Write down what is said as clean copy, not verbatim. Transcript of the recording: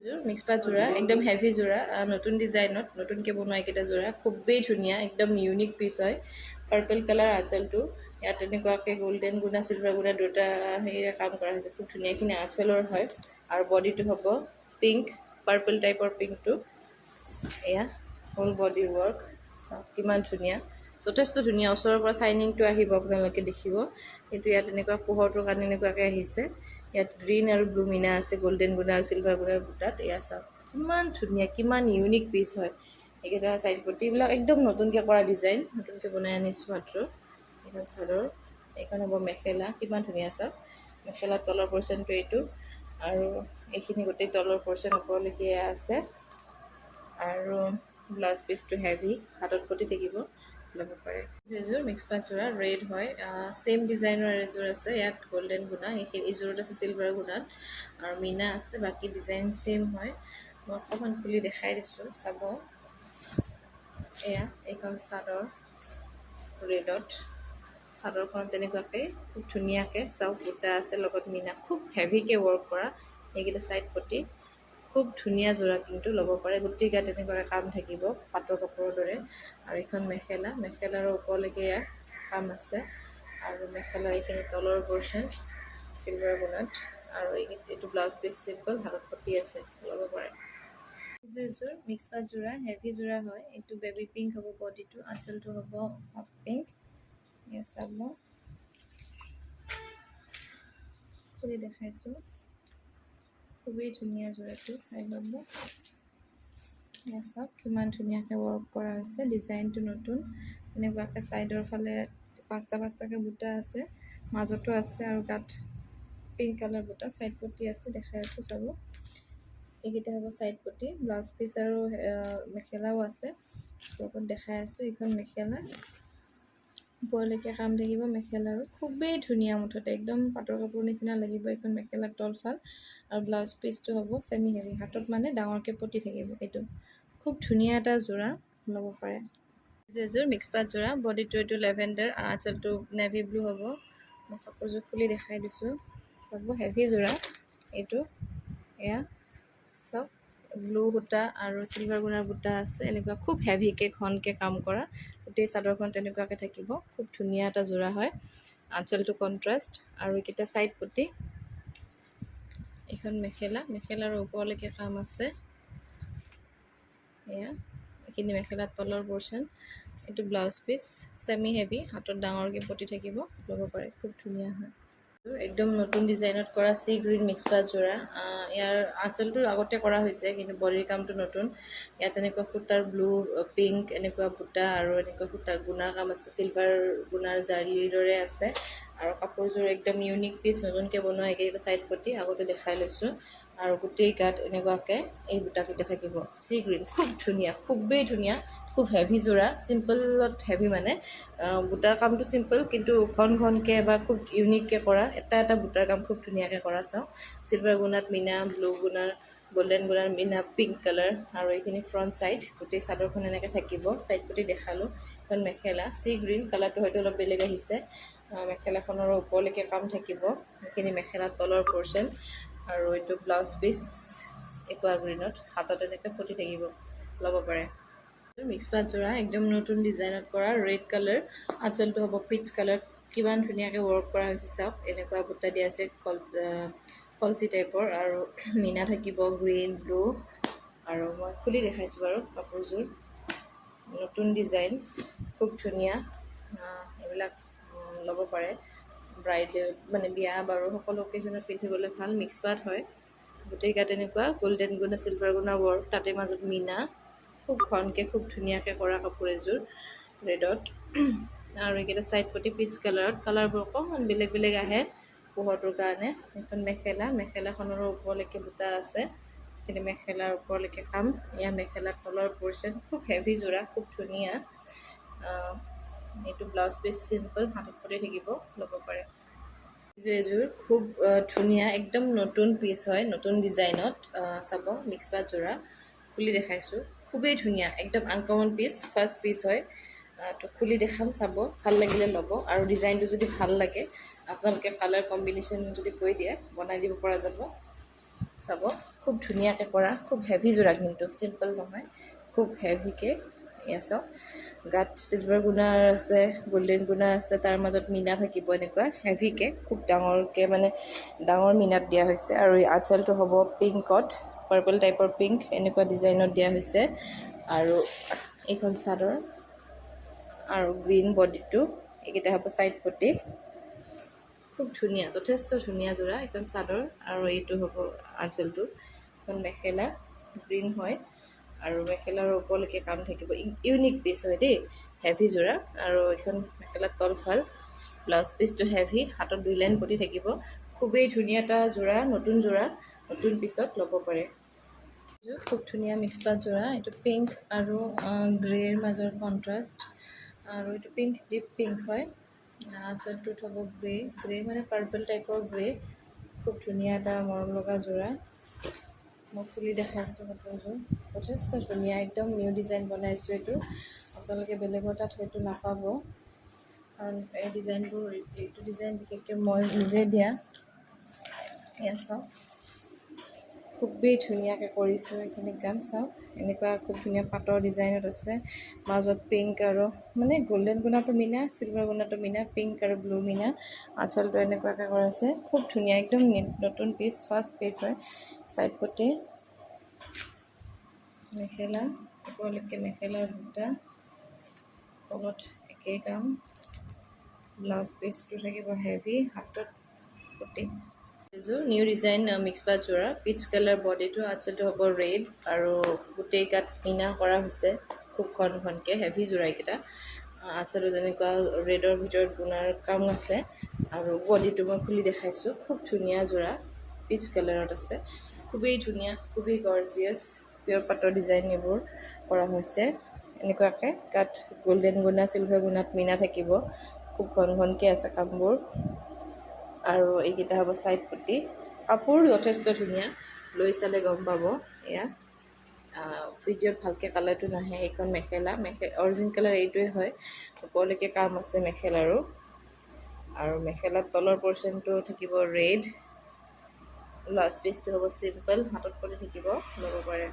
এযোৰ মিক্স পাট যোৰা, একদম হেভি যোৰা, নতুন ডিজাইনত নতুনকৈ বনোৱা এইকেইটা যোৰা। খুবেই ধুনীয়া, একদম ইউনিক পিচ হয়। পাৰ্পল কালাৰ আঁচলটো, ইয়াত তেনেকুৱাকৈ গল্ডেন গুণা, চিলভাৰ গুণা দুটা হেৰিৰে কাম কৰা হৈছে। খুব ধুনীয়াখিনি আঁচলৰ হয় আৰু বডিটো হ'ব পিংক, পাৰ্পল টাইপৰ পিংকটো। এয়া হ'ল বডিৰ ৱৰ্ক, চাওক কিমান ধুনীয়া, যথেষ্ট ধুনীয়া। ওচৰৰ পৰা চাইনিংটো আহিব, আপোনালোকে দেখিব। কিন্তু ইয়াত এনেকুৱা পোহৰটোৰ কাৰণে এনেকুৱাকৈ আহিছে। ইয়াত গ্ৰীণ আৰু ব্লু মীনা আছে, গল্ডেন গুণা আৰু চিলভাৰ গুণাৰ বুটাত। এয়া চাওক কিমান ধুনীয়া, কিমান ইউনিক পিচ হয়। এইকেইটা চাইড পট্টিবিলাক একদম নতুনকৈ কৰা ডিজাইন, নতুনকৈ বনাই আনিছোঁ মাত্ৰ। এইখন চাদৰ, এইখন হ'ব মেখেলা। কিমান ধুনীয়া চাওক। মেখেলাৰ তলৰ পৰ্চনটো এইটো আৰু এইখিনি গোটেই তলৰ পৰ্চন ওপৰলৈকে এয়া আছে। আৰু ব্লাউজ পিচটো হেভি, হাতত পটি থাকিব, ল'ব পাৰে। এযোৰ মিক্স পাট যোৰা, ৰেড হয়। ছেইম ডিজাইনৰ এযোৰ আছে। ইয়াত গল্ডেন গুণা, এইখিনি এইযোৰত আছে চিলভাৰ গুণাত আৰু মীনা আছে। বাকী ডিজাইন ছেইম হয়। মই অকণমান খুলি দেখাই দিছোঁ, চাব। এয়া এইখন চাদৰ, ৰেডত। চাদৰখন তেনেকুৱাকৈ খুব ধুনীয়াকৈ চাওক, বুটা আছে, লগত মীনা, খুব হেভিকৈ ৱৰ্ক কৰা। এইকেইটা ছাইড পটি। খুব ধুনীয়া যোৰা কিন্তু, ল'ব পাৰে। গোটেই গাত তেনেকুৱাকৈ কাম থাকিব পাটৰ কাপোৰৰ দৰে। আৰু এইখন মেখেলা, মেখেলাৰ ওপৰলৈকে এয়া কাম আছে। আৰু মেখেলাৰ এইখিনি তলৰ পৰ্চন চিলভাৰ গুণাত। আৰু এইটো ব্লাউজ পিচ চিম্পল, হাতত পটি আছে, ল'ব পাৰে। এযোৰ এযোৰ মিক্স পাট যোৰা, হেভি যোৰা হয়। এইটো বেবী পিংক হ'ব বডিটো, আঁচলটো হ'ব হট পিংক। এয়া চাব, খুলি দেখাইছোঁ। খুবেই ধুনীয়া যোৰাটো, চাই ল'ব। এয়া চাওক কিমান ধুনীয়াকৈ ৱৰ্ক কৰা হৈছে, ডিজাইনটো নতুন। এনেকুৱাকৈ ছাইডৰ ফালে পাঁচটা পাঁচটাকৈ বুটা আছে, মাজতো আছে আৰু গাত পিংক কালাৰ বুটা, ছাইড পটি আছে, দেখাই আছোঁ, চাব। এইকেইটা হ'ব ছাইড পটি। ব্লাউজ পিচ আৰু মেখেলাও আছে লগত, দেখাই আছোঁ। এইখন মেখেলা, ওপৰলৈকে কাম থাকিব মেখেলাৰো। খুবেই ধুনীয়া, মুঠতে একদম পাটৰ কাপোৰ নিচিনা লাগিব। এইখন মেখেলাৰ তলফাল আৰু ব্লাউজ পিচটো হ'ব ছেমি হেভি, হাতত মানে ডাঙৰকৈ পটি থাকিব। এইটো খুব ধুনীয়া এটা যোৰা, ল'ব পাৰে। এযোৰ মিক্স পাট যোৰা, বডিটো এইটো লেভেণ্ডাৰ, আঁচলটো নেভি ব্লু হ'ব। মই কাপোৰযোৰ খুলি দেখাই দিছোঁ, চাব। হেভি যোৰা এইটো। এয়া চাওক, ব্লু সূতা আৰু চিলভাৰ গুণাৰ বুটা আছে। এনেকুৱা খুব হেভিকৈ ঘনকৈ কাম কৰা, গোটেই চাদৰখন তেনেকুৱাকৈ থাকিব। খুব ধুনীয়া এটা যোৰা হয়। আঁচলটো কণ্ট্ৰাষ্ট আৰু এইকেইটা ছাইড পটি। এইখন মেখেলা, মেখেলাৰ ওপৰলৈকে কাম আছে। এয়া এইখিনি মেখেলাৰ তলৰ পৰ্চন। এইটো ব্লাউজ পিচ ছেমি হেভি, হাতত ডাঙৰকৈ পটি থাকিব, ল'ব পাৰে। খুব ধুনীয়া হয়। একদম নতুন ডিজাইনত কৰা চি গ্ৰীণ মিক্স পাট যোৰা। ইয়াৰ আঁচলটো আগতে কৰা হৈছে, কিন্তু বডিৰ কামটো নতুন। ইয়াত এনেকুৱা সূতাৰ ব্লু, পিংক এনেকুৱা বুটা আৰু এনেকুৱা সূতা গুণাৰ কাম আছে, চিলভাৰ গুণাৰ জালিৰ দৰে আছে। আৰু কাপোৰযোৰ একদম ইউনিক পিচ, নতুনকৈ বনোৱা। এইকেইটা ছাইড পটি আগতে দেখাই লৈছোঁ। আৰু গোটেই গাত এনেকুৱাকৈ এই বুটাকেইটা থাকিব। চি গ্ৰীণ, খুব ধুনীয়া, খুবেই ধুনীয়া, খুব হেভি যোৰা। চিম্পলত হেভি, মানে বুটাৰ কামটো চিম্পল, কিন্তু ঘন ঘনকৈ বা খুব ইউনিককৈ কৰা। এটা এটা বুটাৰ কাম খুব ধুনীয়াকৈ কৰা। চাওঁ, চিলভাৰ গুণাত মীনা, ব্লু গুণাৰ, গল্ডেন গুণাৰ মীনা, পিংক কালাৰ। আৰু এইখিনি ফ্ৰণ্ট ছাইড, গোটেই চাদৰখন এনেকৈ থাকিব। ছাইড পটি দেখালোঁ। এখন মেখেলা, চি গ্ৰীণ কালাৰটো হয়তো অলপ বেলেগ আহিছে। মেখেলাখনৰ ওপৰলৈকে কাম থাকিব। এইখিনি মেখেলাৰ তলৰ পৰ্চন আৰু এইটো ব্লাউজ পিচ একুৱা গ্ৰীণত, হাতত এনেকৈ পটি থাকিব, ল'ব পাৰে। মিক্স পাট যোৰা, একদম নতুন ডিজাইনত কৰা, ৰেড কালাৰ, আঁচলটো হ'ব পিচ কালাৰ। কিমান ধুনীয়াকৈ ৱৰ্ক কৰা হৈছে চাওক। এনেকুৱা বুটা দিয়া আছে কলচি টাইপৰ আৰু মীনা থাকিব গ্ৰীণ, ব্লু। আৰু মই খুলি দেখাইছোঁ বাৰু কাপোৰযোৰ। নতুন ডিজাইন, খুব ধুনীয়া। এইবিলাক ল'ব পাৰে। ব্ৰাইডেল মানে বিয়া বাৰু সকলো অকেজনত পিন্ধিবলৈ ভাল। মিক্স পাট হয়। গোটেই গাত এনেকুৱা গল্ডেন গুণা, চিলভাৰ গুণা ৱৰ্ক, তাতে মাজত মীনা। খুব ঘনকৈ, খুব ধুনীয়াকৈ কৰা কাপোৰ এযোৰ ৰেডত। আৰু এইকেইটা ছাইড পটি পিচ কালাৰত। কালাৰবোৰ অকণমান বেলেগ বেলেগ আহে পোহৰটোৰ কাৰণে। এখন মেখেলা, মেখেলাখনৰো ওপৰলৈকে বুটা আছে। কিন্তু মেখেলাৰ ওপৰলৈকে কাম। এয়া মেখেলাৰ তলৰ পৰ্চন। খুব হেভি যোৰা, খুব ধুনীয়া। এইটো ব্লাউজ পিচ চিম্পল, হাতত পটি থাকিব, ল'ব পাৰে। এযোৰ খুব ধুনীয়া, একদম নতুন পিচ হয়, নতুন ডিজাইনত। চাব, মিক্স পাট যোৰা, খুলি দেখাইছোঁ। খুবেই ধুনীয়া, একদম আনকমন পিচ, ফাৰ্ষ্ট পিচ হয়। তো খুলি দেখাম, চাব। ভাল লাগিলে ল'ব। আৰু ডিজাইনটো যদি ভাল লাগে, আপোনালোকে কালাৰ কম্বিনেশ্যন যদি কৈ দিয়ে, বনাই দিব পৰা যাব। চাব, খুব ধুনীয়াকৈ কৰা, খুব হেভি যোৰা কিন্তু, চিম্পল নহয়, খুব হেভিকৈ। এয়া চাওক, গাত চিলভাৰ গুণাৰ আছে, গল্ডেন গুণা আছে, তাৰ মাজত মীনা থাকিব এনেকুৱা হেভিকৈ, খুব ডাঙৰকৈ, মানে ডাঙৰ মীনাত দিয়া হৈছে। আৰু এই আঁচলটো হ'ব পিংকত, পাৰ্পল টাইপৰ পিংক এনেকুৱা ডিজাইনত দিয়া হৈছে। আৰু এইখন চাদৰ আৰু গ্ৰীণ বডিটো, এইকেইটা হ'ব ছাইড পটি। খুব ধুনীয়া, যথেষ্ট ধুনীয়া যোৰা। এইখন চাদৰ আৰু এইটো হ'ব আঁচলটো। এখন মেখেলা গ্ৰীণ হয় আৰু মেখেলাৰ ওপৰলৈকে কাম থাকিব। ইউনিক পিচ হয় দেই, হেভি যোৰা। আৰু এইখন মেখেলাৰ তলফাল, ব্লাউজ পিচটো হেভি, হাতত দুই লাইন পটি থাকিব। খুবেই ধুনীয়া এটা যোৰা, নতুন যোৰা, নতুন পিচত ল'ব পাৰে। খুব ধুনীয়া মিক্স পাট যোৰা। এইটো পিংক আৰু গ্ৰেৰ মাজৰ কণ্ট্ৰাষ্ট আৰু এইটো পিংক, ডিপ পিংক হয়। আঁচলটোত হ'ব গ্ৰে, গ্ৰে মানে পাৰ্পল টাইপৰ গ্ৰে। খুব ধুনীয়া এটা মৰম লগা যোৰা। মই খুলি দেখাইছোঁ কাপোৰযোৰ, যথেষ্ট ধুনীয়া, একদম নিউ ডিজাইন বনাইছোঁ এইটো। আপোনালোকে বেলেগৰ তাত হয়তো নাপাব, কাৰণ এই ডিজাইনবোৰ, এইটো ডিজাইন বিশেষকৈ মই নিজে দিয়া। এয়া চাওক, খুবেই ধুনীয়াকৈ কৰিছোঁ এইখিনি কাম। চাওক, এনেকুৱা খুব ধুনীয়া পাটৰ ডিজাইনত আছে, মাজত পিংক আৰু মানে গল্ডেন গুণাটো মীনা, চিলভাৰ গুণাটো মীনা, পিংক আৰু ব্লু মীনা। আঁচলটো এনেকুৱাকৈ কৰাইছে, খুব ধুনীয়া, একদম নতুন পিচ, ফাৰ্ষ্ট পিচ হয়। ছাইড পটি, মেখেলা, ওপৰলৈকে মেখেলাৰ বুটা, তলত একেই কাম। ব্লাউজ পিচটো থাকিব হেভি, হাতত পটি। এযোৰ নিউ ডিজাইন মিক্স পাট যোৰা, পিচ কালাৰ বডিটো, আঁচলটো হ'ব ৰেড আৰু গোটেই গাত মীনা কৰা হৈছে খুব ঘন ঘনকৈ। হেভি যোৰা এইকেইটা। আঁচলটো তেনেকুৱা ৰেডৰ ভিতৰত গুণাৰ কাম আছে। আৰু বডিটো মই খুলি দেখাইছোঁ, খুব ধুনীয়া যোৰা, পিচ কালাৰত আছে, খুবেই ধুনীয়া, খুবেই গৰ্জিয়াছ। পিয়ৰ পাটৰ ডিজাইন এইবোৰ কৰা হৈছে। এনেকুৱাকৈ গাত গল্ডেন গুণা, চিলভাৰ গুণাত মীনা থাকিব, খুব ঘন ঘনকৈ আছে কামবোৰ। আৰু এইকেইটা হ'ব ছাইড পটি। কাপোৰ যথেষ্ট ধুনীয়া, লৈ চালে গম পাব। এয়া ভিডিঅ'ত ভালকৈ কালাৰটো নাহে। এইখন মেখেলা, অৰিজিন কালাৰ এইটোৱে হয়। ওপৰলৈকে কাম আছে মেখেলাৰো আৰু মেখেলাৰ তলৰ পৰ্চনটো থাকিব ৰেড। ব্লাউজ পিচটো হ'ব চিম্পল, হাতত পটি থাকিব, ল'ব পাৰে।